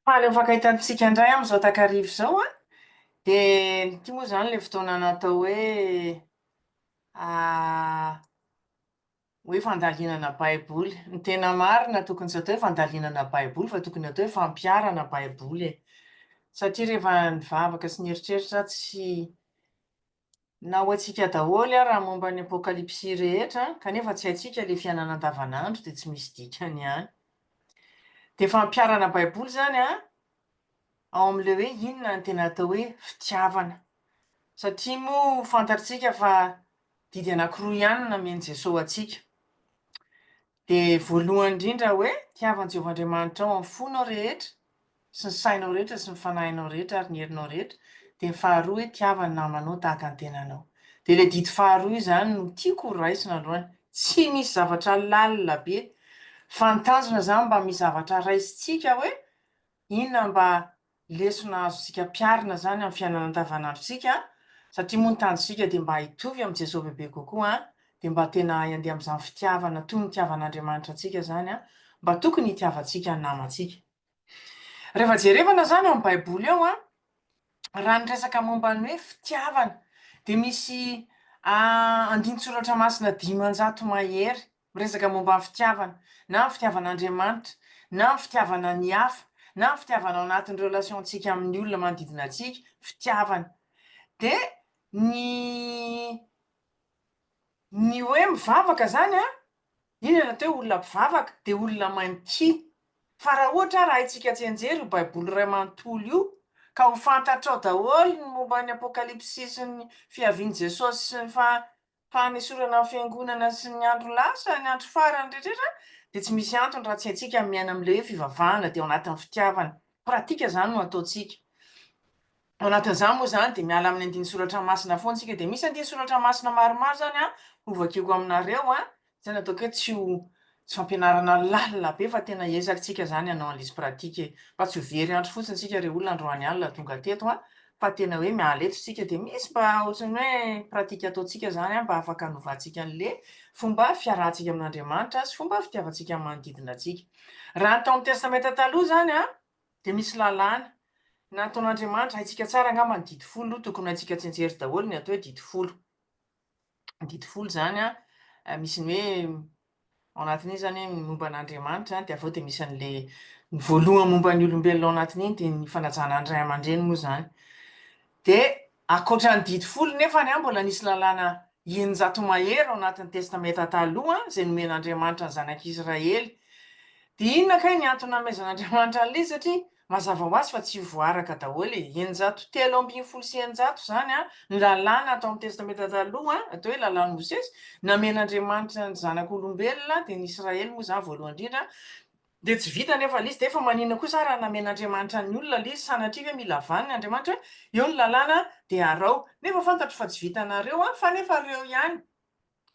Faly mifankahita amintsika indray amin'izao takariva izao an! Dia ity moa izany ilay fotoana natao hoe hoe fandalinana baiboly. Ny tena marina tokony tsy atao hoe fandalinana baiboly fa tokony atao hoe fampiharana baiboly e! Satria rehefa nivavaka sy nieritreritra aho tsy na ho haintsika daholo ary raha momba ny apokalypsy rehetra kanefa tsy haintsika ilay fiainana andavanandro dia tsy misy dikany ihany. Dia fampiharana baiboly izany an, ao amin'ilay hoe inona ny tena atao hoe fitiavana. Satria moa fantatsika fa didy anankiroa ihany no namen'i Jesoa antsika. Dia voalohany indrindra hoe tiava an'i Jehovah Andriamanitrao amin'ny fonao rehetra sy ny sainao rehetra sy ny fanahinao rehetra ary ny herinao rehetra, dia ny faharoa hoe tiava ny namanao tahaka ny tenanao. Dia ilay didy faharoa io izany no tiako ho raisina androany. Tsy misy zavatra lalina be fa ny tanjona izany mba misy zavatra raisintsika hoe inona mba lesona azontsika ampiharina izany amin'ny fiainana andavanandrontsika, satria moa ny tanjontsika dia mba hitovy amin'i Jesoa bebe kokoa, dia mba tena hahay handeha amin'izany fitiavana toy ny nitiavan'Andriamanitra antsika izany, mba tokony hitiavantsika ny namantsika. Rehefa jerevana izany ao amin'ny Baiboly ao, raha ny resaka momba ny hoe fitiavana, dia misy andinin-tsoratra masina 500 mahery Miresaka momba ny fitiavana, na ny fitiavan'Andriamanitra, na ny fitiavana ny hafa, na ny fitiavana ao anatin'ny relation-tsika amin'ny olona manodidina antsika, fitiavana. Dia ny ny hoe mivavaka izany an, inona no atao hoe olona mpivavaka? Dia olona mahay mitia. Fa raha ohatra ary haintsika tsianjery io baiboly iray manontolo io, ka ho fantatrao daholo ny momba ny apokalypsy sy ny fiavian'i Jesosy sy ny fa fanesorana ny fiangonana sy ny andro lasa, ny andro farany rehetra dia tsy misy antony raha tsy haintsika ny miaina amin'ilay hoe fivavahana dia ao anatin'ny fitiavana. Pratika izany no ataontsika. Ao anatin'izany moa izany dia miala amin'ny andinin-tsoratra masina foana isika dia misy andinin-tsoratra masina maromaro izany an, hovakiako aminareo an, Zay no ataoko hoe tsy ho tsy fampianarana lalina be fa tena ezakitsika zany hanao an'ilay izy pratique e! Fa tsy ho very andro fotsiny tsika re olona androany alina tonga teto an! Fa tena hoe miala eto tsika dia misy mba ohatran'ny hoe pratique ataontsika zany an mba afaka hanovantsika an'le fomba fiarahantsika amin'Andriamanitra sy fomba fitiavantsika ny manodidina antsika. Raha ny tao amin'ny testamenta taloha zany an dia misy lalàna nataon'Andriamanitra, haintsika tsara angamba ny didy folo, tokony ho haintsika tsianjery daholo ny atao hoe didy folo. Didy folo izany an, misy ny hoe ao anatin'iny izany hoe ny momba an'Andriamanitra, dia avy eo dia misy an'ilay ny voalohany momba ny olombelona ao anatin'iny dia ny fanajana ny ray aman-dreny moa izany. Dia ankoatra ny didy folo nefany an, mbola nisy lalàna 600 mahery ao anatin'ny Testamenta Taloha izay nomen'Andriamanitra ny zanak'Israely. Dia inona kay ny antony nanomezan'Andriamanitra an'ilay izy satria Mazava ho azy fa tsy voaraka daholo e! 613 izany an, ny lalàna atao amin'ny Testamenta Taloha, atao hoe lalàn'i Mosesy, namen'Andriamanitra ny zanak'olombelona, dia ny Israely moa izany voalohany indrindra, dia tsy vita anefa ilay izy, dia efa maninona kosa ary raha namen'Andriamanitra ny olona ilay izy, sanatria ve mila vaniny Andriamanitra hoe eo ny lalàna dia araho, nefa fantatro fa tsy vitanareo an, fa nefa ireo ihany.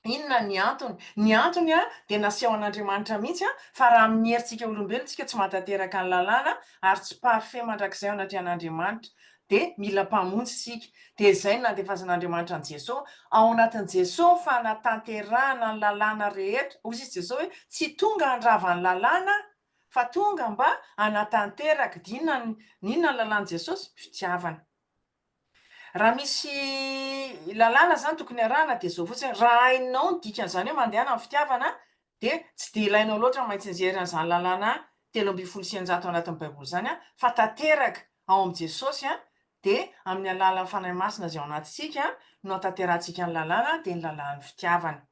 Inona ny antony? Ny antony dia naseho an'Andriamanitra mihitsy fa raha amin'ny herintsika olombelona isika tsy mahatanteraka ny lalàna ary tsy parfait mandrakizay eo anatrehan'Andriamanitra dia mila mpamonjy isika. Dia izay no nandefasan'Andriamanitra an'i Jesoa. Ao anatin'i Jesoa ny fanatanterahana ny lalàna rehetra. Hoy izy Jesoa hoe tsy tonga handrava ny lalàna aho fa tonga mba hanatanteraka. Dia inona ny inona ny lalàn'i Jesosy? Fitiavana. Raha misy lalàna zany tokony arahana dia zao fotsiny, raha hainao ny dikan'izany hoe mandehana amin'ny fitiavana dia tsy dia ilainao loatra ny maitsinjery an'izany lalàna 613 ao anatin'ny baiboly izany fa tanteraka ao amin'i Jesosy dia amin'ny alalan'ny Fanahy Masina izay ao anatintsika no ahatanterahantsika ny lalàna dia ny lalàn'ny fitiavana.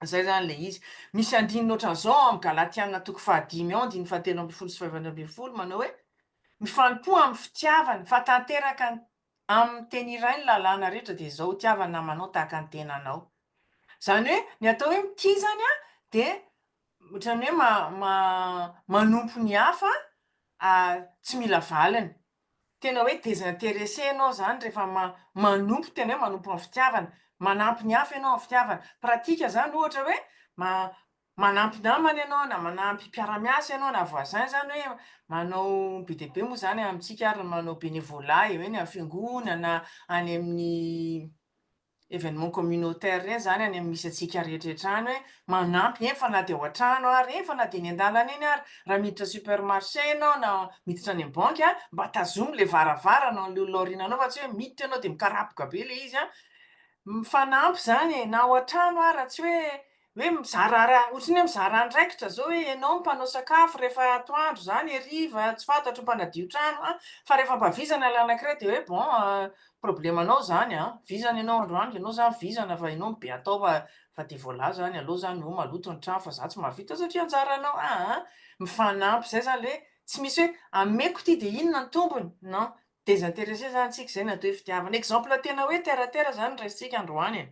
Izay izany ilay izy. Misy andininy ohatran'izao ao amin'ny Galatiana toko fahadimy ao, andininy fahatelo ambin'ny folo sy fahaefatra ambin'ny folo, manao hoe, Mifanompoa amin'ny fitiavana, fa tanteraka amin'ny teny iray ny lalàna rehetra, dia izao, tiava ny namanao tahaka ny tenanao. Izany hoe, ny atao hoe mitia izany an, dia ohatran'ny hoe manompo ny hafa tsy mila valiny. Tena hoe désintéresser ianao izany rehefa manompo, tena hoe manompo amin'ny fitiavana. Manampy ny hafa ianao amin'ny fitiavana. Pratique izany ohatra hoe manampy namana ianao na manampy mpiara-miasa ianao na voisin izany hoe manao, be dia be moa izany amintsika ary ny manao bénévolat eo eny amin'ny fiangonana, any amin'ny. événement communautaire ireny izany any amin'ny misy antsika rehetra any hoe manampy, eny fa na dia ao an-trano ary, eny fa na dia eny an-dalana eny ary, raha miditra supermarché ianao na miditra any amin'ny banky an, mba tazomy ilay varavarana ao an'ilay olona aoriananao fa tsy hoe miditra ianao dia mikarapoka be ilay izy an, mifanampy izany e, na ao an-trano ara, tsy hoe hoe mizara raha, ohatran'ny hoe mizara andraikitra izao hoe ianao no mpanao sakafo rehefa atoandro izany, hariva, tsy fantatro, mpanadio trano an, fa rehefa mba vizana ilay anankiray dia hoe bon Problemanao zany an! Vizana ianao androany, ianao zany vizana fa ianao no be atao fa fa dia voalaza zany aleo zany oh maloto ny trano fa za tsy mahavita satria anjaranao aa! Mifanampy zay zany le tsy misy hoe ameko ity dia inona ny tombony? Non! Désintéresser zany tsika zay ny atao hoe fitiavana. Exemple tena hoe terre à terre zany no raisintsika androany e!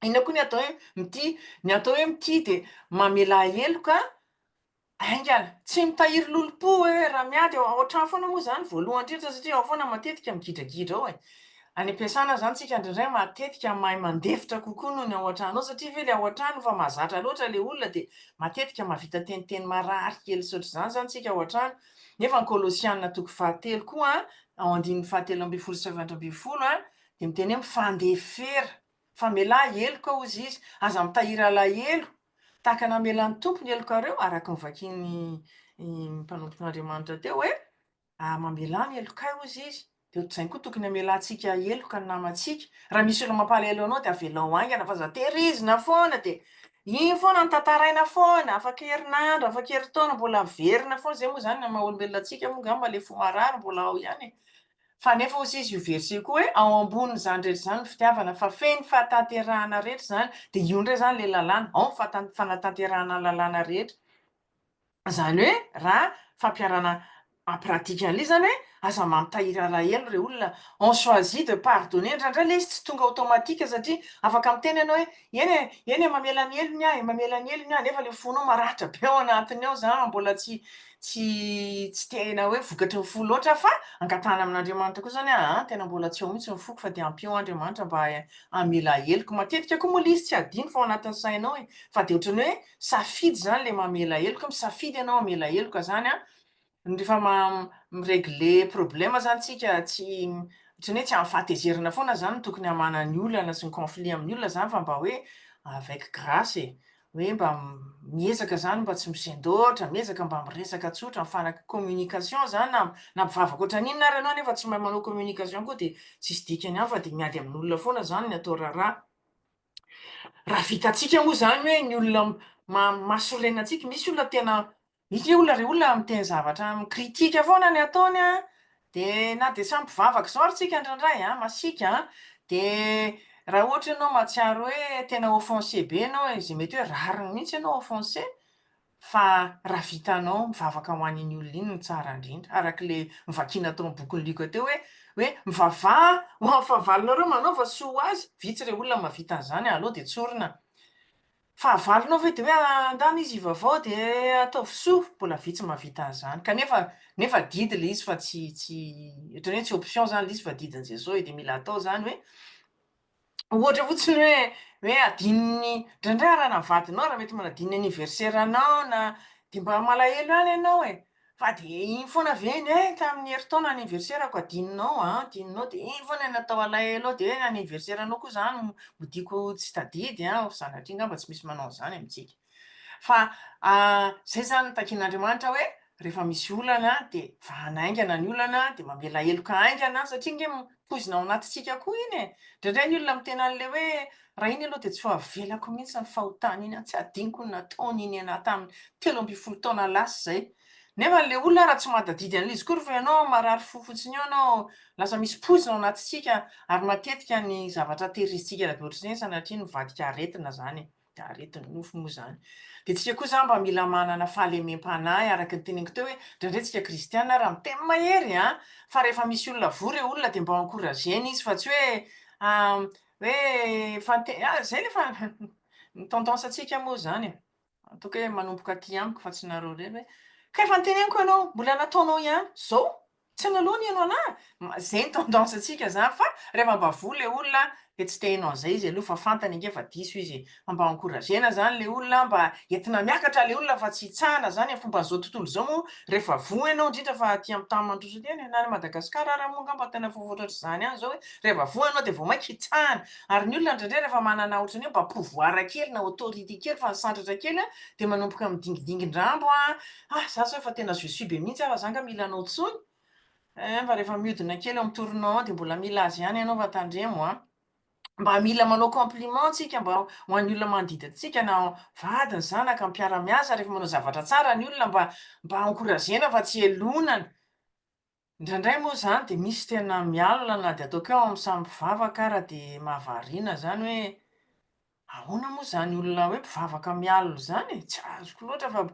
Inona koa ny atao hoe mitia? Ny atao hoe mitia dia mamela heloka haingana. Tsy mitahiry lolompo hoe raha miady ao an-trano foana moa izany voalohany indrindra satria ao foana matetika migidragidra ao e. Any am-piasana izany tsika indraindray matetika mahay mandefitra kokoa noho ny ao an-trano ao satria ve ilay ao an-trano efa mahazatra loatra ilay olona dia matetika mahavita teniteny marary kely sy ohatr'izany izany tsika ao an-trano. Nefa ny Kolosiana toko fahatelo koa ao andininy fahatelo 13 sy dia miteny hoe mifandefera. Famelà heloka, hozy izy, aza mitahiry alahelo, tahaka namelan'ny Tompo ny helokareo, araka ny vakin'ny mpanompon'Andriamanitra teo hoe, mamelà ny helokay, hozy izy. Dia ohatr'izay koa tokony hamelantsika heloka ny namantsika. Raha misy olona mampalahelo anao dia avelao haingana fa aza tehirizina foana dia iny foana no tantaraina foana, afaka herinandro, afaka herintaona mbola miverina foana, izay moa izany ny maha olombelona antsika moa angamba ilay fo marary mbola ao ihany e. Fa nefa hozy izy io verset io koa hoe ao ambonin'izany rehetra izany ny fitiavana fa feno fahatanterahana rehetra izany dia io indray izany ilay lalàna, ao ny fanatanterahana ny lalàna rehetra. Izany hoe raha fampiharana en pratique an'ilay izy izany hoe aza mampitahiry alahelo ireo olona, on choisit de pardonner, indraindray ilay izy tsy tonga automatique satria afaka miteny ianao hoe eny e, eny e mamela ny helony aho e, mamela ny helony aho nefa ilay fonao maratra be ao anatiny ao izany mbola tsy tsy tsy tena hoe vokatry ny fo loatra fa angatahana amin'Andriamanitra koa zany aa tena mbola tsy ao mihitsy ny foko fa dia ampio aho Andriamanitra mba hamela heloka, matetika koa moa le izy tsy adino fa ao anatin'ny sainao e, fa dia ohatran'ny hoe safidy zany le mamela heloka, misafidy ianao hamela heloka zany an, rehefa mi-regler problème zany tsika tsy ohatran'ny hoe tsy amin'ny fahatezerana foana zany no tokony hamahana ny olana sy ny conflit amin'ny olona zany fa mba hoe avec grâce e, hoe mba miezaka zany mba tsy misendoatra, miezaka mba miresaka tsotra, mifanaka communication zany na na mpivavaka ohatran'inona ary ianao nefa tsy mahay manao communication koa dia tsisy dikany ihany fa dia miady amin'olona foana zany ny atao raharaha. Raha vitantsika moa zany hoe ny olona mahasorena antsika, misy olona tena Misy olona re olona miteny zavatra mi-critique foana ny ataony an, de na de samy mpivavaka izao ary tsika indraindray an, masiaka an, de raha ohatra ianao mahatsiaro hoe tena offensé be ianao e, izay mety hoe rariny mihitsy ianao offensé, fa raha vitanao mivavaka ho an'iny olona iny no tsara indrindra, araka ilay novakiana tao amin'ny bokin'i Lioka teo hoe hoe mivavaha ho an'ny fahavalonareo, manaova soa ho azy, vitsy re olona mahavita an'izany, aleo dia tsorina. Fahavalonao ve dia hoe andana izy hivavao dia ataovy soa? Mbola vitsy mahavita an'izany. Kanefa nefa didy ilay izy fa tsy tsy ohatran'ny hoe tsy option izany ilay izy fa didin'i Jesoa e, dia mila atao izany hoe ohatra fotsiny hoe hoe adinon'ny indraindray ary na ny vadinao raha mety manadino ny anniversaire anao na dia mba malahelo ihany ianao e! Fa dia iny foana ve ny hoe tamin'ny herintaona anniversaire-ko adinonao an, adinonao dia iny foana ny atao alahelo ao dia hoe anniversaire-nao koa izany modiako tsy tadidy an, sanatria angamba tsy misy manao an'izany amintsika. Fa izay izany no takian'Andriamanitra hoe rehefa misy olana dia vahana haingana ny olana dia mamela heloka haingana satria ange poizina ao anatintsika koa iny e! Indraindray ny olona miteny an'ilay hoe raha iny aloha dia tsy ho avelako mihitsy ny fahotana iny an, tsy adinoko ny nataony iny anah tamin'ny 13 taona lasa izay. Nefa ilay olona raha tsy mahatadidy an'ilay izy akory fa ianao marary fo fotsiny eo ianao, lasa misy poizina ao anatintsika ary matetika ny zavatra tehirizintsika ela be ohatr'izay sanatria mivadika aretina izany e! Dia aretin'ny nofo moa izany. Dia tsika koa izany mba mila manana fahalemem-panahy araka ny teneniko teo hoe indraindray tsika kristiana ary miteny mahery an! Fa rehefa misy olona voa ireo olona dia mba encourager-na izy fa tsy hoe hoe efa niteny ah izay nefa ny tendance antsika moa izany e! Ataoko hoe manomboka aty amiko fa tsy nareo irery hoe ka efa noteneniko ianao mbola nataonao ihany zao Tsy naloha ny heno anah, zay ny tendance antsika zany fa rehefa mba voa le olona Dia tsy te hino an'izay izy aloha fa fantany ange fa diso izy e. Fa mba encourager-na izany ilay olona, mba entina miakatra ilay olona fa tsy hitsahana izany amin'ny fomban'izao tontolo izao moa rehefa voa ianao indrindra fa aty amin'ny tany mandroso aty, na any Madagasikara ary moa angamba tena efa ohatrohatr'izany ihany izao hoe rehefa voa ianao dia vao mainka hitsahana. Ary ny olona indraindray rehefa manana ohatran'ny hoe mba pouvoir kely na autorité kely fa nisandratra kely dia manomboka midingidingin-drambo an, ah za zao efa tena je suis be mihitsy aho fa za nga mila anao intsony. Eh, fa rehefa mihodina kely ao amin'ny tournant ao dia mbola mila azy ihany ianao fa tandremo an. Mba mila manao compliment tsika mba ho an'ny olona manodidina antsika na vady, ny zanaka, ny mpiara-miasa rehefa manao zavatra tsara ny olona mba mba encourager-na fa tsy elonana. Indraindray moa izany dia misy tena mialona na dia ataoko hoe ao amin'ny samy mpivavaka ara dia mahavariana izany hoe Ahoana moa izany olona hoe mpivavaka mialona izany e? Tsy azoko loatra fa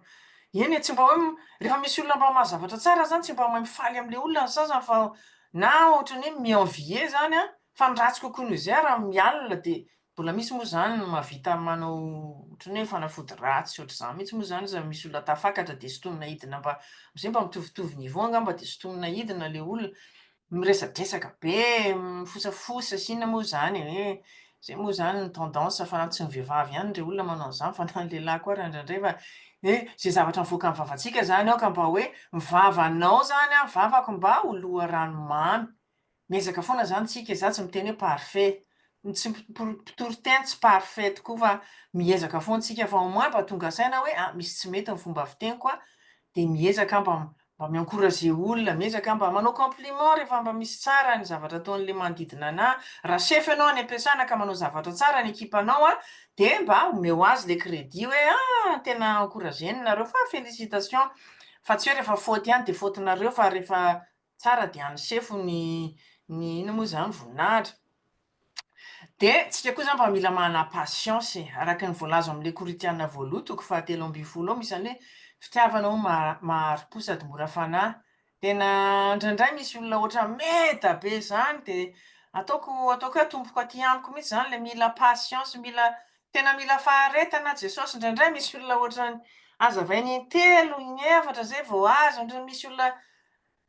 eny e, tsy mba hoe rehefa misy olona mba mahazo zavatra tsara izany tsy mba mahay mifaly amin'ilay olona ny sasany fa na ohatran'ny hoe mi-envier izany an, fa ny ratsy kokoa noho izay raha mialona dia mbola misy moa izany ny mahavita manao ohatran'ny hoe fanafody ratsy sy ohatr'izany mihitsy moa izany raha misy olona tafakatra dia sintonina hidina mba amin'izay mba mitovitovy niveau angamba dia sintonina hidina ilay olona. Miresadresaka be, mifosafosa sy inona moa izany e, hoe izay moa izany ny tendance fa tsy ny vehivavy ihany re olona manao an'izany fa na ny lehilahy koa ary indraindray fa hoe izay zavatra mivoaka amin'ny vavantsika izany aoka mba hoe ny vavanao izany an, vavako mba ho loharano mamy. Miezaka foana izany tsika e, za tsy miteny hoe parfait, ny tsy mpitory teny tsy parfait tokoa fa miezaka foana tsika fa au moins mba tonga saina hoe ah misy tsy mety ny fomba fiteniko an, dia miezaka mba mba mi-encourager olona, miezaka mba manao compliment rehefa mba misy tsara ny zavatra ataon'le manodidina anah, raha chef ianao any am-piasana ka manao zavatra tsara ny ekipanao an, dia mba omeo azy le crédit hoe ah tena encourager-ny nareo fa félicitations, fa tsy hoe rehefa faute ihany dia faute-nareo fa rehefa tsara dia an'ny sefo ny ny inona moa izany voninahitra. Dia tsika koa zany mba mila manana patience e, araka ny voalaza ao amin'ilay Korintiana voaloha toko fahatelo ambin'ny folo ao misy an'ilay hoe fitiavana hono mahari-po sady mora fanahy. Tena indraindray misy olona ohatran'ny meda be zany de ataoko ataoko hoe atomboko aty amiko mihitsy zany le mila patience, mila tena mila faharetana Jesosy, indraindray misy olona ohatran'ny azavainy intelo, inefatra zay vao azo, indraindray misy olona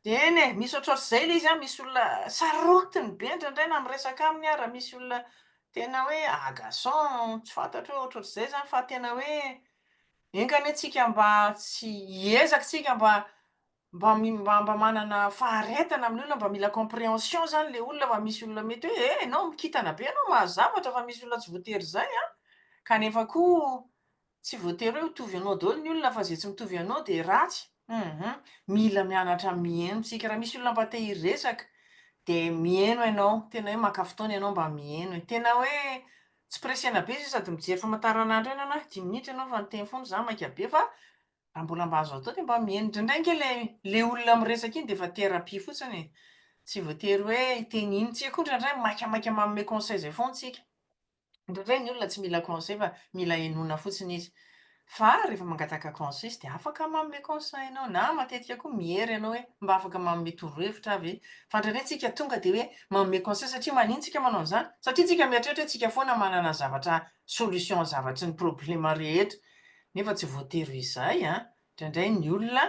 Eny e, misy ohatrohatr'izay ilay izy an, misy olona sarotiny be indraindray na miresaka aminy ara, misy olona tena hoe agaçant, tsy fantatro hoe ohatrohatr'izay izany fa tena hoe enga anie tsika mba tsy hiezaka tsika mba mba mba mba manana faharetana amin'ny olona, mba mila compréhension izany ilay olona fa misy olona mety hoe eh ianao mikintana be ianao mahazo zavatra fa misy olona tsy voatery izay an, kanefa koa Tsy voatery hoe hitovy anao daholo ny olona fa izay tsy mitovy anao dia ratsy. Hum mila mianatra miheno tsika. Raha misy olona mba te hiresaka dia miheno ianao, tena hoe maka fotoana ianao mba miheno e. Tena hoe tsy pressena be izy sady mijery famantaranandro eny ianao hoe dimy minitra ianao fa niteny foana za maika be fa raha mbola mba azo atao dia mba miheno. Indraindray ange ilay ilay olona miresaka iny dia efa thérapie fotsiny e. Tsy voatery hoe hiteny ino. Tsika koa indraindray maikamaika manome conseil izay foana tsika. Indraindray ny olona tsy mila conseil fa mila henoina fotsiny izy. Fa rehefa mangataka conseil izy dia afaka manome conseil ianao na matetika koa miery ianao hoe mba afaka manome torohevitra aho ve? Fa indraindray tsika tonga dia hoe manome conseil satria maninona tsika manao an'izany? Satria tsika mieritreritra hoe tsika foana manana zavatra solution zavatry ny problema rehetra. Nefa tsy voatery ho izay an! Indraindray ny olona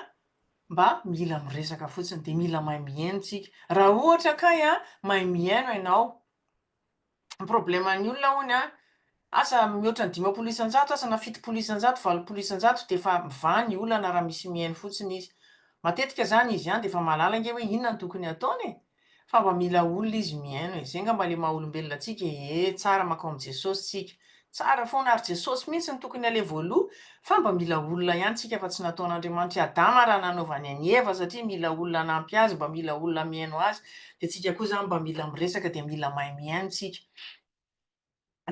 mba mila miresaka fotsiny dia mila mahay mihaino tsika. Raha ohatra kay an mahay mihaino ianao Ny probleman'ny olona hono an, asa mihoatra ny 50% asa na 70%, 80% dia efa mivaha ny olana raha misy mihaino fotsiny izy. Matetika izany izy ihany dia efa mahalala ange hoe inona no tokony hataony e! Fa mba mila olona izy mihaino e! Izay angamba ilay maha olombelona antsika e! Ee, tsara mankao amin'i Jesosy tsika. Tsara foana ary Jesosy mihitsy no tokony aleha voaloha fa mba mila olona ihany tsika fa tsy nataon'Andriamanitra i Adama raha nanaovany an'i Eva satria mila olona hanampy azy mba mila olona mihaino azy dia tsika koa zany mba mila miresaka dia mila mahay mihaino tsika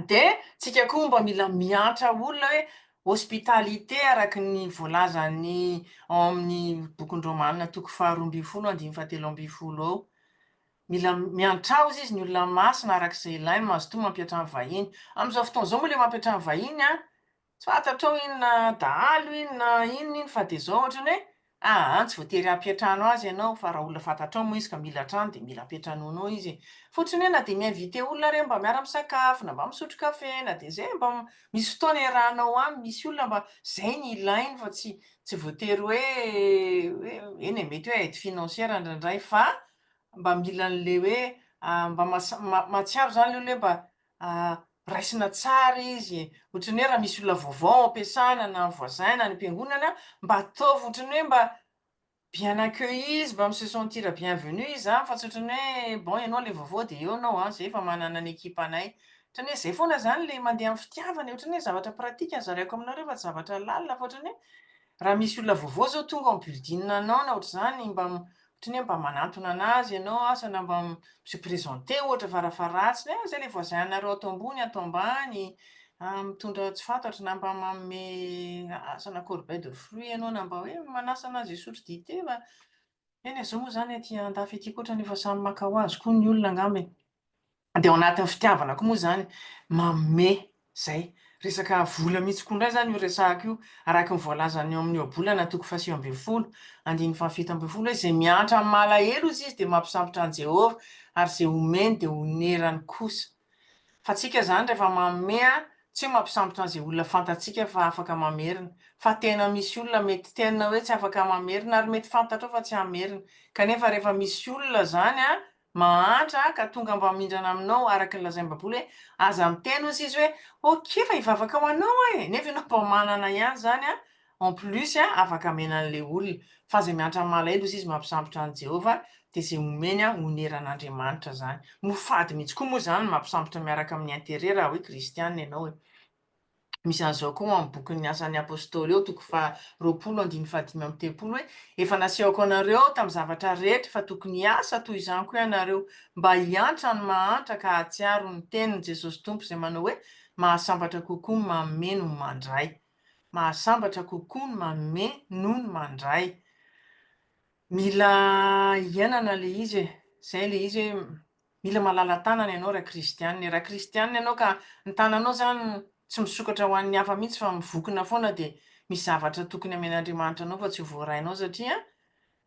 dia tsika koa mba mila miantra olona hoe hospitalité araka ny voalazan'ny ao amin'ny bokin-dRomanina toko faharoa ambin'ny folo andininy fahatelo ambin'ny folo ao Mila miantra hozy izy ny olona masina araka izay ilainy, mazotoa mampiantrano vahiny. Amin'izao fotoana izao moa ilay mampiantrano vahiny an, tsy fantatrao inona dahalo inona inona iny fa dia izao ohatran'ny hoe aa tsy voatery hampiantrano azy ianao fa raha olona fantatrao moa izy ka mila trano dia mila ampiantranoinao izy e. Fa ohatran'ny hoe na dia mi-inviter olona ary mba miara-misakafo na mba misotro kafe na dia izay mba misy fotoana iarahanao aminy, misy olona mba izay ny ilainy fa tsy tsy voatery hoe hoe eny e mety hoe aide financière indraindray fa mba mila an'le hoe mba mahatsiaro zany le olona hoe mba. raisina tsara izy, ohatran'ny hoe raha misy olona vaovao ao am-piasana na voisin na any am-piangonana, mba ataovy ohatran'ny hoe mba bien accueilli izy, mba mi-se sentir bienvenu izy zany fa tsy ohatran'ny hoe bon ianao le vaovao dia eo ianao an, zay efa manana ny ekipanay. Ohatran'ny hoe zay foana zany le mandeha amin'ny fitiavana e, ohatran'ny hoe zavatra pratique no zaraiko aminareo fa tsy zavatra lalina fa ohatran'ny hoe raha misy olona vaovao zao tonga ao amin'ny building anao na ohatr'izany mba ohatran'ny hoe mba manantona anazy ianao asa na mba mi-se présenter ohatra farafaharatsiny hoe ah zay le voisin anareo ato ambony ato ambany, mitondra tsy fantatro na mba manome asa na corbeille de fruits ianao na mba hoe manasa anazy hisotro dite fa eny e, zao moa zany aty andafy aty koa ohatran'ny efa samy maka ho azy koa ny olona angamba e. Dia ao anatin'ny fitiavana koa moa izany manome izay. Resaka vola mihitsy koa indray izany io resahako io, araka ny voalazan'ny ao amin'ny Ohabolana toko faha-19, andininy faha-17 hoe izay miantra amin'ny malahelo hozy izy dia mampisambotra an'i Jehovah, ary izay omeny dia onerany kosa. Fa tsika izany rehefa manome tsy hoe mampisambotra an'izay olona fantatsika fa afaka mamerina, fa tena misy olona mety tena hoe tsy afaka mamerina ary mety fantatrao fa tsy hamerina, kanefa rehefa misy olona izany mahantra ka tonga mba mindrana aminao araka ny lazain'ny baiboly hoe aza miteny hozy izy hoe ok fa hivavaka ho anao aho e! nefa ianao mba manana ihany izany an, en plus an afaka amena an'ilay olona, fa izay miantra amin'ny malahelo hozy izy mampisambotra an'i Jehovah dia izay omeny an oneran'Andriamanitra izany, moa fady mihitsy koa moa izany ny mampisambotra miaraka amin'ny interet raha hoe kristiana ianao e! Misy an'izao koa ao amin'ny bokin'ny Asan'ny Apostoly ao, toko faha-20 andininy faha-35 hoe, Efa nasehoko anareo tamin'ny zavatra rehetra fa tokony hiasa toy izany koa ianareo, mba hiantra ny mahantra ka hahatsiaro ny tenin'i Jesosy Tompo izay manao hoe, Mahasambatra kokoa ny manome noho ny mandray. Mahasambatra kokoa ny manome noho ny mandray. Mila iainana ilay izy e. Izay ilay izy hoe Mila malala-tanana ianao raha kristianina e. Raha kristianina ianao ka ny tananao izany tsy misokatra ho an'ny hafa mihitsy fa mivokona foana dia misy zavatra tokony hamen'Andriamanitra anao fa tsy ho voarainao satria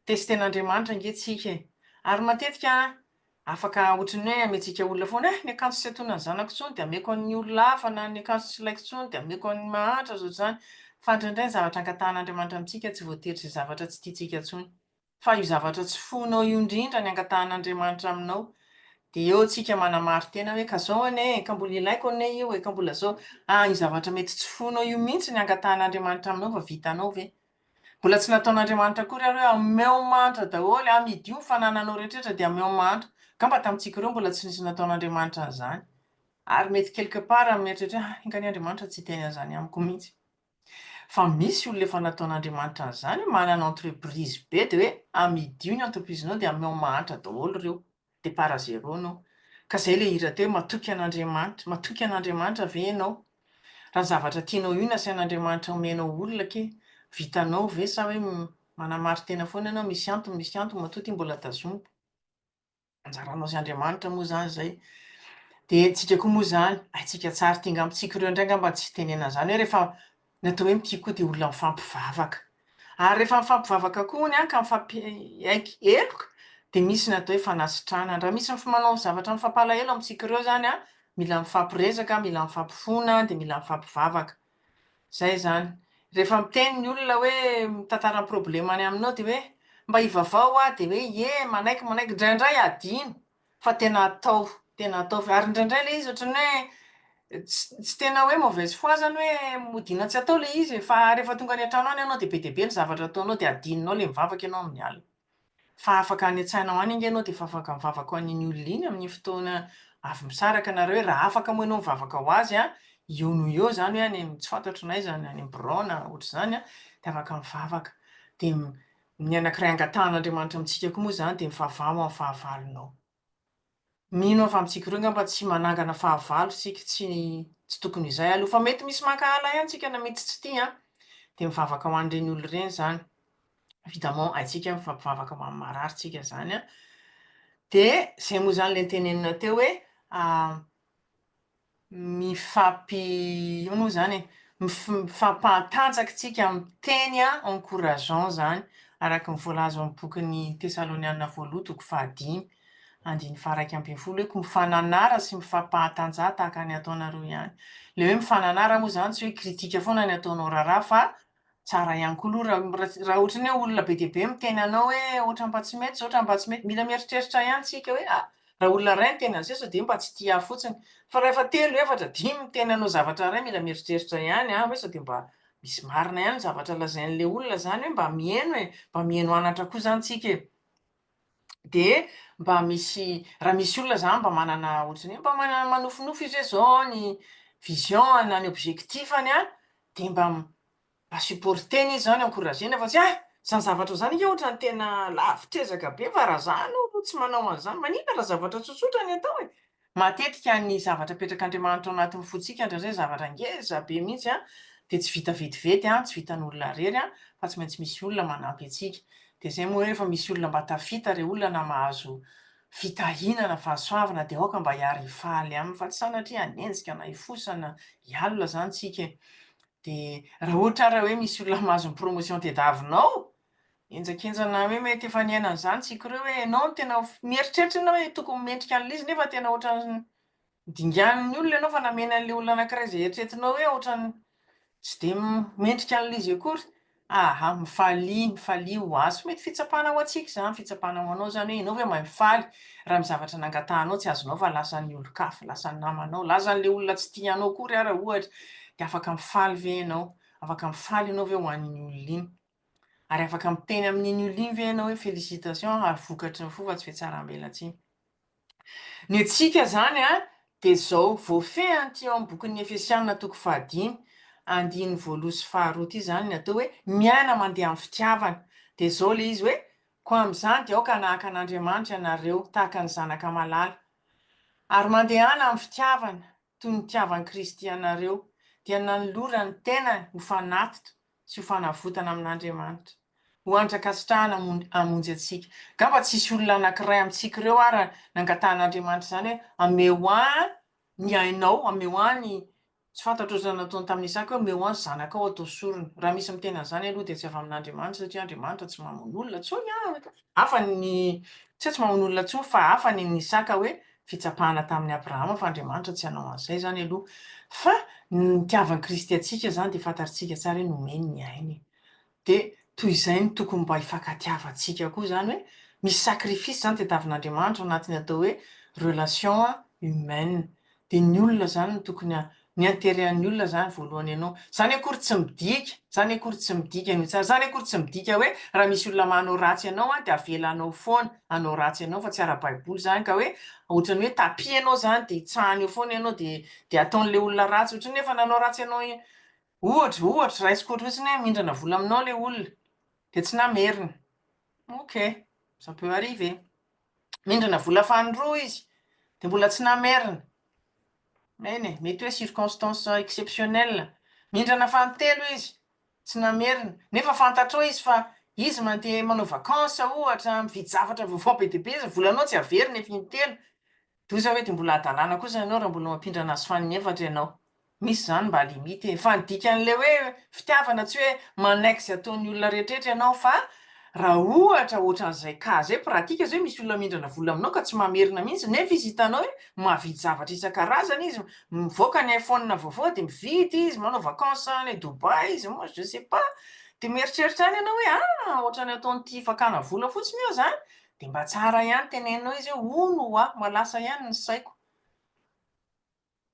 testen'Andriamanitra ange tsika e. Ary matetika afaka ohatran'ny hoe amentsika olona foana eh ny akanjo tsy antonan'ny zanako intsony dia ameko an'ny olona hafa na ny akanjo tsy ilaiko intsony dia ameko an'ny mahantra sy ohatr'izany. Fa indraindray ny zavatra angatahan'Andriamanitra amintsika tsy voatery izay zavatra tsy tiantsika intsony. Fa io zavatra tsy foinao io indrindra ny angatahan'Andriamanitra aminao. Dia eo tsika manamari-tena hoe ka zao anie e, ka mbola ilaiko anie io e, ka mbola zao. Ah, io zavatra mety tsy foinao io mihitsy ny angatahan'Andriamanitra aminao fa vitanao ve? Mbola tsy nataon'Andriamanitra akory ary hoe ameo mahantra daholo, amidio ny fanananao rehetra dia ameo mahantra. Angamba tamintsika ireo mbola tsy nisy nataon'Andriamanitra an'izany. Ary mety quelque part mieritreritra hoe ah, enga anie Andriamanitra tsy hiteny an'izany amiko mihitsy. Fa misy olona efa nataon'Andriamanitra an'izany hoe manana entreprise be dia hoe amidio ny entreprise-nao dia ameo mahantra daholo ireo, départ à zéro anao. Ka izay ilay hira teo hoe matoky an'Andriamanitra, matoky an'Andriamanitra ve ianao? Raha ny zavatra tianao io no asain'Andriamanitra omenao olona akia, vitanao ve sa hoe manamarin-tena foana ianao, misy antony, misy antony matoa ity mbola tazomiko. Anjaranao sy Andriamanitra moa izany izay. Dia tsika koa moa izany, haintsika tsara ity angamba, tsika ireo indray angamba tsy itenenana an'izany hoe rehefa ny atao hoe mitia koa dia olona mifampivavaka. Ary rehefa mifampivavaka koa hono an, ka mifampiaiky heloka, dia misy ny atao hoe fanasitranana. Raha misy manao zavatra mifampalahelo amintsika ireo izany an, mila mifampiresaka, mila mifampifona, dia mila mifampivavaka. Zay izany. Rehefa miteny ny olona hoe mitantara ny problemany aminao dia hoe mba ivavao hoa dia hoe ie manaiky manaiky, indraindray adino fa tena ataovy, tena ataovy. Ary indraindray ilay izy ohatran'ny hoe tsy tsy tena hoe mauvaise foi zany hoe modiana tsy atao ilay izy e, fa rehefa tonga any an-trano any ianao dia be dia be ny zavatra ataonao dia adinonao ilay mivavaka ianao amin'ny alina. Fa afaka any an-tsainao any ange ianao dia efa afaka mivavaka ho an'iny olona iny amin'iny fotoana avy misaraka nareo hoe raha afaka moa ianao mivavaka ho azy an, eo noho eo izany hoe any amin'ny tsy fantatro na aiza na any amin'ny birao na ohatr'izany an, dia afaka mivavaka. Dia ny anankiray angatahan'Andriamanitra amintsika koa moa izany dia mivavaha ho an'ny fahavalonao. Mino aho fa amintsika ireo angamba tsy manangana fahavalo isika, tsy tsy tokony izay aloha fa mety misy mankahala ihany tsika na mety tsy tia an, dia mivavaka ho an'ireny olona ireny izany. Évidemment haintsika mifampivavaka ho an'ny marary tsika izany an. Dia izay moa izany ilay notenenina teo hoe Mifampi inona moa izany e? Mifampahatanjaka isika amin'ny teny encourageant izany, araka ny voalaza ao amin'ny bokin'ny Tesaloniana voalohany toko fahadimy, andininy faha-11 hoe koa mifananara sy mifampahatanjaha tahaka ny ataonareo ihany. Ilay hoe mifananara moa izany tsy hoe critique foana ny ataonao raharaha fa Tsara ihany koa aloha raha raha ohatran'ny hoe olona be dia be miteny anao hoe ohatran'ny mba tsy mety izao, ohatran'ny mba tsy mety, mila mieritreritra ihany tsika hoe ah! Raha olona iray miteny an'izay sao dia mba tsy tia ahy fotsiny. Fa raha efa telo, efatra, dimy miteny anao zavatra iray mila mieritreritra ihany an, hoe sao dia mba misy marina ihany ny zavatra lazain'ilay olona izany hoe mba mihaino e, mba mihaino anatra koa izany tsika e. Dia mba misy, raha misy olona izany mba manana ohatran'ny hoe mba manana manofinofy izy hoe izao ny vision na ny objectif-ny an, dia mba Mba supporter-na izy zany, encourager-na fa tsy ah! Zany zavatra zany ange ohatran'ny tena lavitr'ezaka be fa raha za aloha tsy manao an'izany, maninona raha zavatra tsotsotra ny atao e! Matetika ny zavatra apetrak'Andriamanitra ao anatin'ny fontsika indraindray zavatra ngeza be mihitsy an, dia tsy vita vetivety an, tsy vitan'olona irery an, fa tsy maintsy misy olona manampy antsika. Dia izay moa hoe rehefa misy olona mba tafita re olona na mahazo fitahiana na fahasoavana dia aoka mba hiara-hifaly aminy fa tsy sanatria hanenjika na hifosa na hialona izany tsika e! Dia raha ohatra ary hoe misy olona mahazo ny promotion tediavinao, henjakenjana hoe mety efa niaina an'izany tsika ireo hoe ianao no tena mieritreritra ianao hoe tokony mendrika an'ilay izy nefa tena ohatran'ny dinganin'ny olona ianao fa namena an'ilay olona anankiray izay eritreretinao hoe ohatran'ny tsy dia mendrika an'ilay izy akory. Aha, mifalia, mifalia ho azy. Mety fitsapana ho antsika izany, fitsapana ho anao izany hoe ianao ve mahay mifaly raha misy zavatra nangatahanao tsy azonao fa lasan'ny olon-kafa, lasan'ny namanao, lasan'ilay olona tsy tia anao akory ara ohatra, dia afaka mifaly ve ianao? Afaka mifaly ianao ve ho an'iny olona iny? Ary afaka miteny amin'iny olona iny ve ianao hoe félicitations ary vokatry ny fo fa tsy fihatsarambelatsihy? Ny antsika izany dia izao, voafehy an'ity ao amin'ny bokin'ny Efesiana toko fahadimy, andininy voaloha sy faharoa ity izany ny atao hoe miaina mandeha amin'ny fitiavana. Dia izao ilay izy hoe, Koa amin'izany dia aoka hanahaka an'Andriamanitra ianareo, tahaka ny zanaka malala. Ary mandehana amin'ny fitiavana, toy ny nitiavan'i Kristy anareo, dia nanolorany ny tenany ho fanatitra sy ho fanavotana amin'Andriamanitra, ho hanitra ankasitrahana hamonjy antsika. Angamba tsisy olona anankiray amintsika ireo ara nangatahan'Andriamanitra izany hoe, Ameo ahy ny ainao, ameo ahy ny, tsy fantatro ohatran'ny nataony tamin'i Isaka hoe, omeo ahy ny zanakao atao sorona. Raha misy miteny an'izany aloha dia tsy avy amin'Andriamanitra satria Andriamanitra tsy mamono olona intsony an! Hafa ny, tsy hoe tsy mamono olona intsony fa hafa ny an'i Isaka hoe fitsapana tamin'i Abrahama fa Andriamanitra tsy hanao an'izay izany aloha fa ny nitiavan'i Kristy antsika izany dia fantatritsika tsara hoe nomeny ny ainy dia toy izay no tokony mba hifankatiavantsika koa izany hoe misy sacrifice izany tadiavin'Andriamanitra ao anatin'ny atao hoe relation humaine dia ny olona izany no tokony Ny intérêt an'ny olona zany voalohany ianao. Zany akory tsy midika, zany akory tsy midika ny ho tsara, zany akory tsy midika hoe raha misy olona manao ratsy anao an dia avelanao foana hanao ratsy anao fa tsy ara-baiboly zany ka hoe ohatran'ny hoe tapis ianao zany dia hitsahany eo foana ianao dia dia ataon'ilay olona ratsy ohatran'ny hoe efa nanao ratsy anao ohatra ohatra raisiko ohatra fotsiny hoe mindrana vola aminao ilay olona dia tsy namerina, ok ça peut arriver, mindrana vola fanindroa izy dia mbola tsy namerina, Eny e, mety hoe circonstance exceptionnelle. Mindrana fahatelo izy, tsy namerina. Nefa fantatrao izy fa izy mandeha manao vacances ohatra, mividy zavatra vaovao be dia be izy, volanao tsy averiny efa intelo. Doza hoe dia mbola hadalana kosa ianao raha mbola mampindrana azy faninefatra ianao. Misy izany mba limite e. Fa ny dikan'ilay hoe fitiavana tsy hoe manaiky izay ataon'ny olona rehetrarehetra ianao fa raha ohatra ohatran'izay cas zay pratique zao hoe misy olona mindrana vola aminao ka tsy mamerina mihitsy nefa izy hitanao hoe mahavidy zavatra isan-karazany izy, mivoaka ny iPhone vaovao dia mividy izy, manao vacances any Dubaï izy, moi je sais pas, dia mieritreritra ihany ianao hoe ah ohatran'ny ataon'ity fakana vola fotsiny io izany, dia mba tsara ihany teneninao izy hoe hono hoa, mba lasa ihany ny saiko.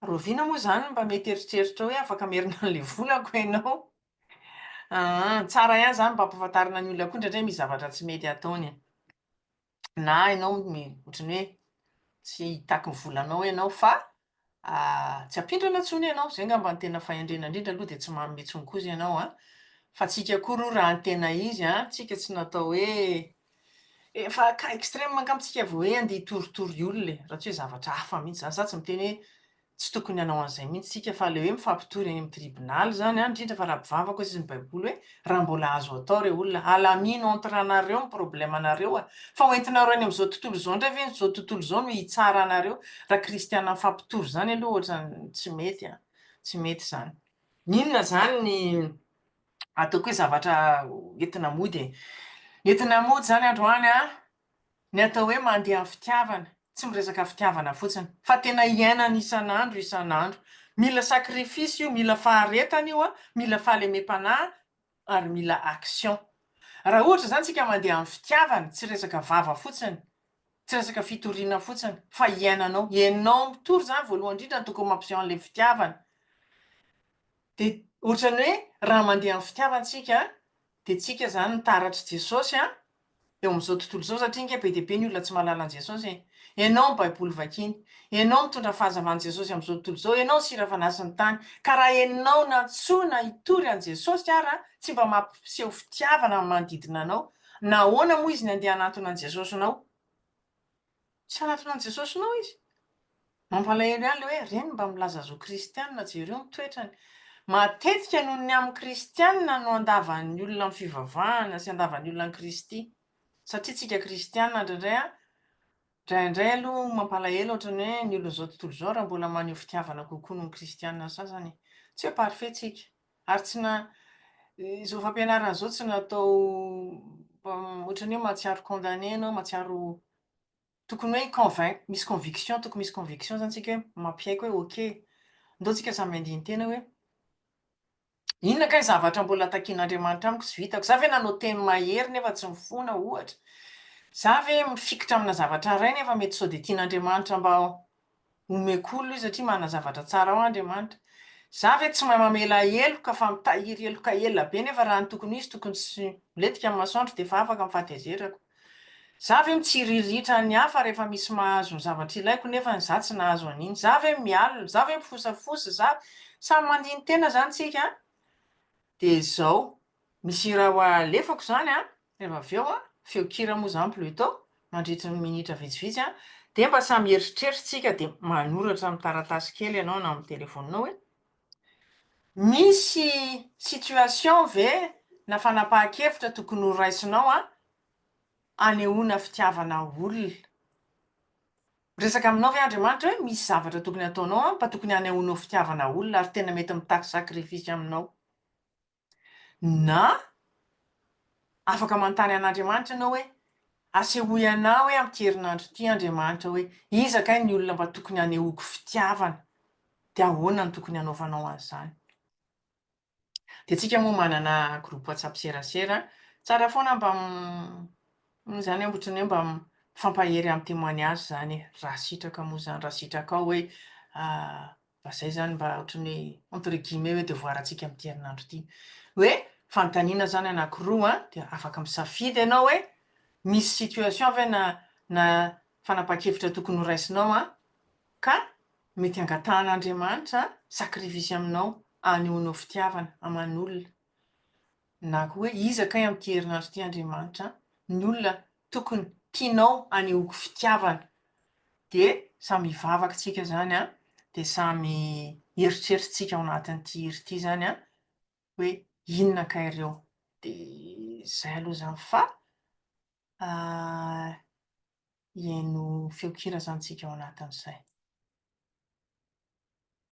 Rahoviana moa izany mba mety eritreritra hoe afaka merina an'ilay volako ianao? Aa, tsara ihany izany mba ampahafantarina ny olona koa indraindray misy zavatra tsy mety ataony e. Na ianao ohatran'ny hoe tsy hitaky ny volanao ianao fa tsy hampindrana intsony ianao. Izay angamba no tena fahendrena indrindra aloha dia tsy manome intsony kosa ianao an. Fa tsika koa aloha raha ny tena izy an, tsika tsy natao hoe Efa cas extrême angamba tsika vao hoe andeha hitoritory olona e, raha tsy hoe zavatra hafa mihitsy zany, za tsy miteny hoe tsy tokony hanao an'izay mihitsy tsika fa le hoe mifampitory eny amin'ny tribonaly zany an, indrindra fa raha mpivavaka hoy izy ny baiboly hoe raha mbola azo atao re olona, alamino entre anareo ny problème nareo a, fa ho entinareo any amin'izao tontolo izao indray ve izao tontolo izao no hitsara anareo, raha kristiana mifampitory zany aloha ohatran'ny tsy mety an, tsy mety zany. Inona zany ny ataoko hoe zavatra entina mody e. Ny entina mody izany androany an, ny atao hoe mandeha amin'ny fitiavana, tsy miresaka fitiavana fotsiny, fa tena iainana isan'andro isan'andro. Mila sacrifice io, mila faharetana io an, mila fahalemem-panahy ary mila action. Raha ohatra izany tsika mandeha amin'ny fitiavana, tsy resaka vava fotsiny. Tsy resaka fitoriana fotsiny fa iainanao. Ianao mitory izany voalohany indrindra no tokony mampiseho an'ilay fitiavana. Dia ohatran'ny hoe raha mandeha amin'ny fitiavana tsika dia tsika izany ny taratr'i Jesosy an, eo amin'izao tontolo izao satria ange be dia be ny olona tsy mahalala an'i Jesosy e. Ianao ny baiboly vakiany, ianao mitondra fahazavan'i Jesosy amin'izao tontolo izao, ianao ny sira fanasin'ny tany. Ka raha ianao nantsoina hitory an'i Jesosy ara tsy mba mampiseho fitiavana amin'ny manodidina anao, nahoana moa izy ny andeha hanantona an'i Jesosinao? Tsy hanatona an'i Jesosinao izy. Mampalahelo ihany ilay hoe reny mba milaza azy ho kristianina, jereo ny toetrany. Matetika noho ny amin'ny kristianina no andavan'ny olona ny fivavahana sy andavan'ny olona an'i Kristy. Satria tsika kristianina indraindray an, indraindray aloha mampalahelo ohatran'ny hoe ny olon'izao tontolo izao raha mbola maneho fitiavana kokoa noho ny kristianina sasany. Tsy hoe parfait tsika. Ary tsy na, izao fampianarana izao tsy natao ohatran'ny hoe mahatsiaro condamné ianao, mahatsiaro tokony hoe convainc, misy conviction, tokony misy conviction zany tsika hoe mampiaiky hoe ok, ndao tsika samy handini-tena hoe inona kay zavatra mbola takian'Andriamanitra amiko tsy vitako, za ve nanao teny mahery nefa tsy mifona ohatra, za ve mifikitra amina zavatra iray nefa mety sao dia tian'Andriamanitra mba Omeko olona io satria manana zavatra tsara ao Andriamanitra. Za ve tsy mahay mamela heloka fa mitahiry heloka ela be nefa raha ny tokony ho izy tokony tsy milentika ny masoandro dia efa afaka ny fahatezerako. Za ve mitsiriritra ny hafa rehefa misy mahazo ny zavatra ilaiko nefa ny za tsy nahazo an'iny. Za ve mialona, za ve mifosafosa, za. Samy mandini-tena zany tsika an! Dia izao, Misy hira ho alefako izany an, rehefa avy eo an, feon-kira moa izany plutot, mandritry ny minitra vitsivitsy an, dia mba samy eritreritsika dia manoratra amin'ny taratasy kely ianao na amin'ny telefaoninao hoe, misy situation ve na fanapahan-kevitra tokony ho raisinao an, hanehoana fitiavana olona? Miresaka aminao ve Andriamanitra hoe misy zavatra tokony hataonao an, mba tokony hanehoanao fitiavana olona ary tena mety mitaky sacrifice aminao? Na, afaka manontany an'Andriamanitra ianao hoe, Asehoy anah hoe amin'ity herinandro ity Andriamanitra hoe iza kay ny olona mba tokony hanehoako fitiavana, dia ahoana no tokony hanaovanao an'izany? Dia tsika moa manana groupe WhatsApp serasera, tsara foana mba moa izany ohatran'ny hoe mba mifampahery amin'ny témoignage izany e, raha sitraka moa izany, raha sitrakao hoe Fa zay zany mba ohatran'ny hoe entre guillemets hoe devoir antsika amin'ity herinandro ity. Hoe fanontaniana zany anankiroa an, dia afaka misafidy ianao hoe misy situation ve na na fanapahan-kevitra tokony ho raisinao an, ka mety hangatahan'Andriamanitra sacrifice aminao hanehoanao fitiavana aman'olona. Na koa hoe iza kay amin'ity herinandro ity Andriamanitra ny olona tokony tianao hanehoako fitiavana? Dia samy hivavaka tsika izany an, dia samy hieritreritsika ao anatin'ity hira ity izany an, hoe inona kay ireo? Dia izay aloha izany fa hihaino feon-kira izany tsika ao anatin'izay.